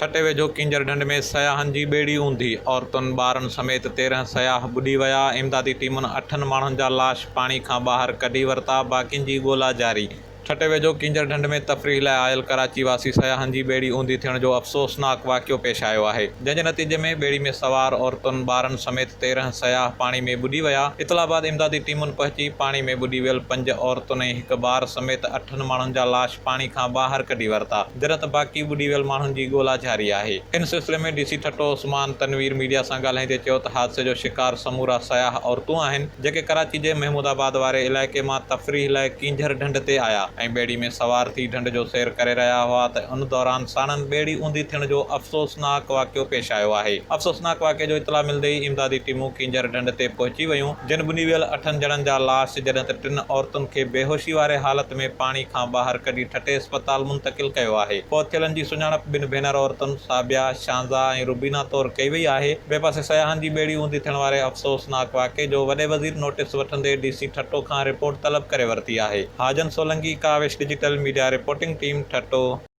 ٺٽي ويجهو ڪينجهر ڍنڍ ۾ سياحن جي ٻيڙي اونڌي، عورتن، ٻارن سميت 13 سياح ٻڏي ويا، امدادي ٽيمن اٺن ماڻهن جا لاش پاڻي کان ٻاهر ڪڍي ورتا، باقين جي ڳولا جاري. ٺٽي ويجهو ڪينجهر ڍنڍ ۾ تفريح لاء آيل ڪراچي واسي سياحن جي ٻيڙي اونڌي ٿيڻ جو افسوسناڪ واقعو پيش آيو آهي، جنهن جي نتيجي ۾ ٻيڙي ۾ سوار عورتن، ٻارن سميت 13 سياح پاڻي ۾ ٻڏي ويا، اطلاع بعد امدادي ٽيمن پهچي پاڻي ۾ ٻڏي ويل پنج عورتن ۽ هڪ ٻار سميت اٺن ماڻهن جا لاش پاڻي کان ٻاهر ڪڍي ورتا، جڏهن ته باقي ٻڏي ويل ماڻهن جي ڳولا جاري آهي. ان سلسلي ۾ D C Thatta Usman Tanveer media سان ڳالهائيندي چيو ته حادثي جو شڪار سمورا سياح عورتون آهن، جيڪي ڪراچي جي محمود آباد واري علائقي مان تفريح لاء ڪينجهر ڍنڍ تي آيا ۽ ٻيڙي ۾ سوار ٿي ڍنڍ جو سير ڪري رهيا هئا ته ان دوران ساڻن ٻيڙي اونڌي ٿيڻ جو افسوسناڪ واقعو پيش آيو آهي. افسوسناڪ واقعي جو اطلاع ملندي ئي امدادي ٽيمون ڪينجهر ڍنڍ تي پهچي ويون. جن ٻڏي ويل اٺن ڄڻن جا لاش جڏهن ته ٽن عورتن کي بيهوشي واري حالت ۾ پاڻي کان ٻاهر ڪڍي ٺٽي اسپتال منتقل ڪيو آهي. فوت ٿيلن جي سڃاڻپ ٻن ڀينر عورتن صابيا، شانزا ۽ روبينا طور ڪئي وئي آهي. ٻئي پاسي سياحن جي ٻيڙي اونڌي ٿيڻ واري افسوسناڪ واقعي جو وڏي وزير نوٽيس وٺندي ڊي سي ٺٽو کان رپورٽ طلب ڪري ورتي آهي. Hajan Solangi, Kawish digital media reporting team, Thatta.